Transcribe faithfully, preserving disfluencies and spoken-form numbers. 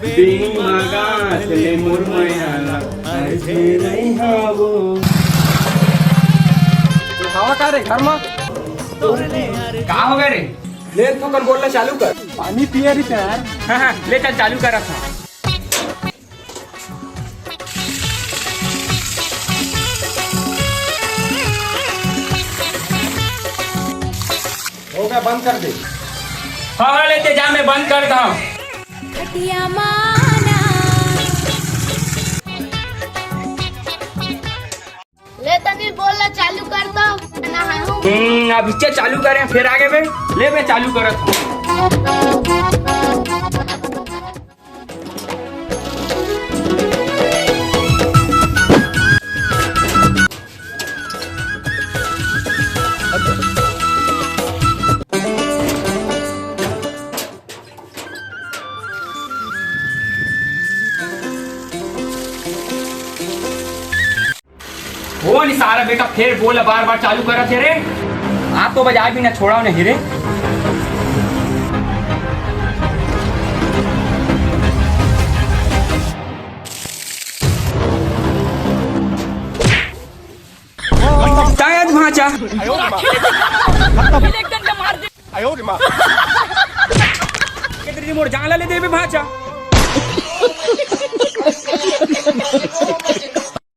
बिन मगात ले मोर मया ला, अइसे नइ हावो। हवा का रे, घर मा? का हो गए रे? ले, तू कन बोलना चालू कर। पानी पिए रही यार। हाँ, हाँ, ले चल, चालू कर रहा। हो गया, बंद कर दे। हाँ, हाँ, लेते जा, मैं बंद करता हूँ। खटिया माना। ले तनी बोलना चालू कर दो। ना हूँ। हम्म, अब इच्चे चालू करें, फिर आगे बे, ले बे, चालू करत हूँ। वो नहीं सारा बेटा, फिर बोल, बार बार चालू करत हे रे। आप तो बजाए भी ना छोड़ा नहीं रे। शायद भांचा। एकदम मार दे। तेरी मोर जान ले देबे भांचा।